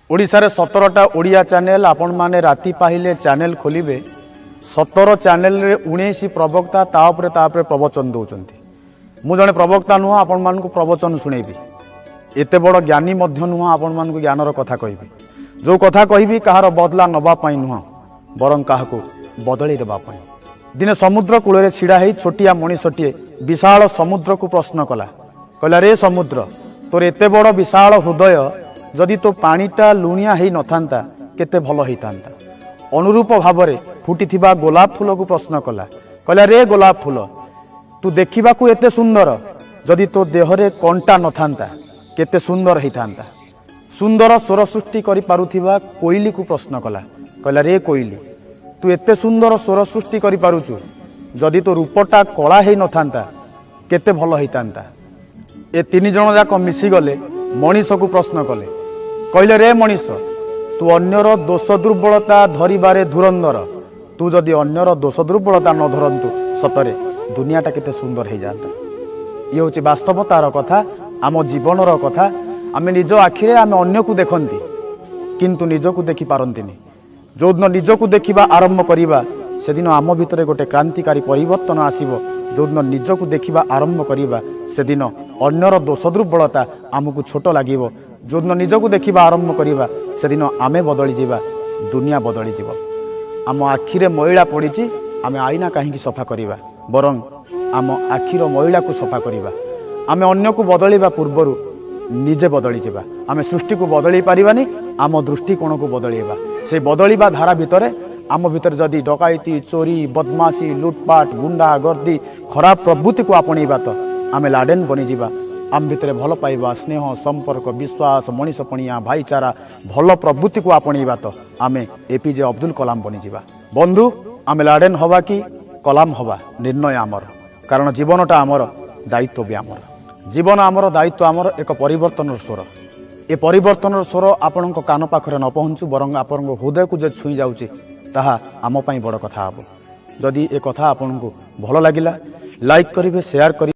ଓଡ଼ିଶାରେ 17ଟା ଓଡ଼ିଆ ଚ୍ୟାନେଲ। ଆପଣମାନେ ରାତି ପାହିଲେ ଚ୍ୟାନେଲ ଖୋଲିବେ, 17 ଚ୍ୟାନେଲରେ 19 ପ୍ରବକ୍ତା ତା ଉପରେ ତା ଉପରେ ପ୍ରବଚନ ଦେଉଛନ୍ତି। ମୁଁ ଜଣେ ପ୍ରବକ୍ତା ନୁହଁ ଆପଣମାନଙ୍କୁ ପ୍ରବଚନ ଶୁଣେଇବି, ଏତେ ବଡ଼ ଜ୍ଞାନୀ ମଧ୍ୟ ନୁହଁ ଆପଣମାନଙ୍କୁ ଜ୍ଞାନର କଥା କହିବି। ଯେଉଁ କଥା କହିବି କାହାର ବଦଲା ନେବା ପାଇଁ ନୁହଁ, ବରଂ କାହାକୁ ବଦଳେଇ ଦେବା ପାଇଁ। ଦିନେ ସମୁଦ୍ର କୂଳରେ ଛିଡ଼ା ହେଇ ଛୋଟିଆ ମଣିଷଟିଏ ବିଶାଳ ସମୁଦ୍ରକୁ ପ୍ରଶ୍ନ କଲା। କହିଲା, ରେ ସମୁଦ୍ର, ତୋର ଏତେ ବଡ଼ ବିଶାଳ ହୃଦୟ, ଯଦି ତୋ ପାଣିଟା ଲୁଣିଆ ହେଇ ନଥାନ୍ତା କେତେ ଭଲ ହେଇଥାନ୍ତା। ଅନୁରୂପ ଭାବରେ ଫୁଟିଥିବା ଗୋଲାପ ଫୁଲକୁ ପ୍ରଶ୍ନ କଲା। କହିଲା, ରେ ଗୋଲାପ ଫୁଲ, ତୁ ଦେଖିବାକୁ ଏତେ ସୁନ୍ଦର, ଯଦି ତୋ ଦେହରେ କଣ୍ଟା ନଥାନ୍ତା କେତେ ସୁନ୍ଦର ହେଇଥାନ୍ତା। ସୁନ୍ଦର ସ୍ୱର ସୃଷ୍ଟି କରିପାରୁଥିବା କୋଇଲିକୁ ପ୍ରଶ୍ନ କଲା। କହିଲା, ରେ କୋଇଲି, ତୁ ଏତେ ସୁନ୍ଦର ସ୍ୱର ସୃଷ୍ଟି କରିପାରୁଛୁ, ଯଦି ତୋ ରୂପଟା କଳା ହେଇନଥାନ୍ତା କେତେ ଭଲ ହେଇଥାନ୍ତା। ଏ ତିନି ଜଣ ଯାକ ମିଶିଗଲେ, ମଣିଷକୁ ପ୍ରଶ୍ନ କଲେ। କହିଲେ, ରେ ମଣିଷ, ତୁ ଅନ୍ୟର ଦୋଷ ଦୁର୍ବଳତା ଧରିବାରେ ଧୁରନ୍ଧର, ତୁ ଯଦି ଅନ୍ୟର ଦୋଷ ଦୁର୍ବଳତା ନ ଧରନ୍ତୁ ସତରେ ଦୁନିଆଟା କେତେ ସୁନ୍ଦର ହେଇଯାନ୍ତା। ଇଏ ହେଉଛି ବାସ୍ତବତାର କଥା, ଆମ ଜୀବନର କଥା। ଆମେ ନିଜ ଆଖିରେ ଆମେ ଅନ୍ୟକୁ ଦେଖନ୍ତି, କିନ୍ତୁ ନିଜକୁ ଦେଖିପାରନ୍ତିନି। ଯେଉଁଦିନ ନିଜକୁ ଦେଖିବା ଆରମ୍ଭ କରିବା, ସେଦିନ ଆମ ଭିତରେ ଗୋଟେ କ୍ରାନ୍ତିକାରୀ ପରିବର୍ତ୍ତନ ଆସିବ। ଯେଉଁଦିନ ନିଜକୁ ଦେଖିବା ଆରମ୍ଭ କରିବା, ସେଦିନ ଅନ୍ୟର ଦୋଷ ଦୁର୍ବଳତା ଆମକୁ ଛୋଟ ଲାଗିବ। ଯେଉଁଦିନ ନିଜକୁ ଦେଖିବା ଆରମ୍ଭ କରିବା, ସେଦିନ ଆମେ ବଦଳିଯିବା, ଦୁନିଆ ବଦଳିଯିବ। ଆମ ଆଖିରେ ମଇଳା ପଡ଼ିଛି, ଆମେ ଆଇନା କାହିଁକି ସଫା କରିବା? ବରଂ ଆମ ଆଖିର ମଇଳାକୁ ସଫା କରିବା। ଆମେ ଅନ୍ୟକୁ ବଦଳିବା ପୂର୍ବରୁ ନିଜେ ବଦଳିଯିବା। ଆମେ ସୃଷ୍ଟିକୁ ବଦଳେଇ ପାରିବାନି, ଆମ ଦୃଷ୍ଟିକୋଣକୁ ବଦଳେଇବା। ସେଇ ବଦଳିବା ଧାରା ଭିତରେ ଆମ ଭିତରେ ଯଦି ଡକାୟତି, ଚୋରି, ବଦମାସି, ଲୁଟପାଟ, ଗୁଣ୍ଡା ଗର୍ଦି, ଖରାପ ପ୍ରବୃତ୍ତିକୁ ଆପଣେଇବା ତ ଆମେ ଲାଡେନ୍ ବନିଯିବା। ଆମ ଭିତରେ ଭଲ ପାଇବା, ସ୍ନେହ, ସମ୍ପର୍କ, ବିଶ୍ୱାସ, ମଣିଷପଣିଆ, ଭାଇଚାରା, ଭଲ ପ୍ରବୃତ୍ତିକୁ ଆପଣେଇବା ତ ଆମେ ଏପିଜେ ଅବଦୁଲ କଲାମ ବନିଯିବା। ବନ୍ଧୁ, ଆମେ ଲାଡେନ୍ ହବା କି କଲାମ ହବା ନିର୍ଣ୍ଣୟ ଆମର, କାରଣ ଜୀବନଟା ଆମର, ଦାୟିତ୍ୱ ବି ଆମର। ଜୀବନ ଆମର, ଦାୟିତ୍ୱ ଆମର। ଏକ ପରିବର୍ତ୍ତନର ସ୍ୱର। ଏ ପରିବର୍ତ୍ତନର ସ୍ୱର ଆପଣଙ୍କ କାନ ପାଖରେ ନ ପହଞ୍ଚୁ, ବରଂ ଆପଣଙ୍କ ହୃଦୟକୁ ଯେ ଛୁଇଁ ଯାଉଛି ତାହା ଆମ ପାଇଁ ବଡ଼ କଥା ହେବ। ଯଦି ଏ କଥା ଆପଣଙ୍କୁ ଭଲ ଲାଗିଲା, ଲାଇକ୍ କରିବେ, ସେୟାର କରିବେ।